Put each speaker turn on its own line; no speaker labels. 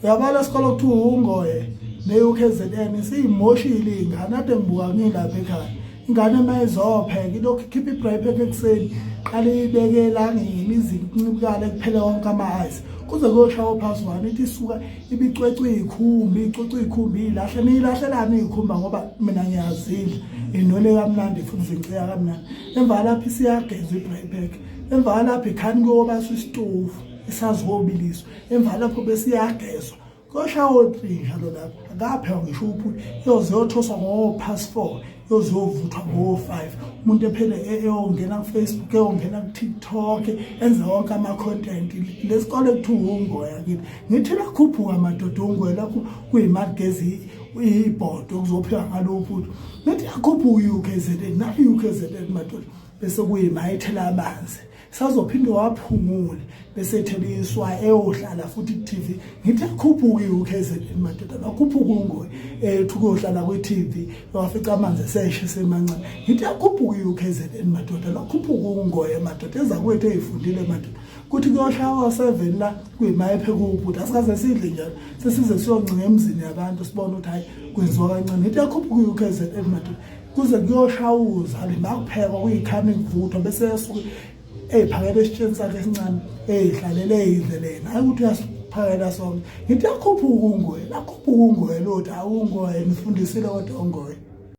Uyabona isikole okuthiwa uNgoye ne-UKZN siyimoshile iy'ngane ade ngibuka ngilapha ekhaya. Ingane uma izopheka ilokhu ikhipha i-braai pack ekuseni qale iyibeke elangeni izincibukale kuphele wonke ama-ice kuze kuyoshawa past one ithi isuka ibicwecwe iy'khumbi icwecwe iy'khumbi iyilahle niyilahlelani iy'khumba ngoba mina ngiyazidla inwele kamnandi futhi zinciya kamnandi emva lapho isiyagezwa i-braai pack emva lapho ikhani kuyobaswa isitofu isazobiliswa emva lapho besiyagezwa koshawa o-three njalo lapho akaphekwa ngisho uphuthu yoze yothoswa ngo-past four yoze yovuthwa ngo-five umuntu ephele e, eyongena ku-Facebook eyongena ku-TikTok enze wonke ama-content lesikole kuthiwa ungoya kithi ngithi lakhuphuka madoda ungoya lakho kuyimali gezi ibhodo kuzopheka ngalo uphuthu ngithi yakhuphuka i-UKZN nayo i-UKZN madoda bese kuyima ethela amanzi sazophinde waphumule bese etheliswa eyohlala futhi ku-TV ngithi akhuphuke i-UKZN madoda bakhuphuke ungoyi ethu kuyohlala kwi-TV wafica amanzi eseshe esemancane ngithi akhuphuke i-UKZN madoda lakhuphuka ungoye madoda ezakwethu ey'fundile madoda kuthi kuyoshawa 7 la kuyimayephe kuwubhuti asikaze sidle njalo sesize siyoncinga emzini yabantu sibone ukuthi hhayi kwenziwa kancane ngithi yakhuphuka i-UKZN madoda kuze kuyoshawuza le makuphekwa kuyikhama ikuvuthwa bese esuke eyiphakela esitsheni sakhe esincane eyihlalele eyidlele yena hayi ukuthi uyasiphakela sonke ngithi yakhuphuka ungoye lakhuphuka ungoye lothi awungoye nifundisile kodwa ungoye.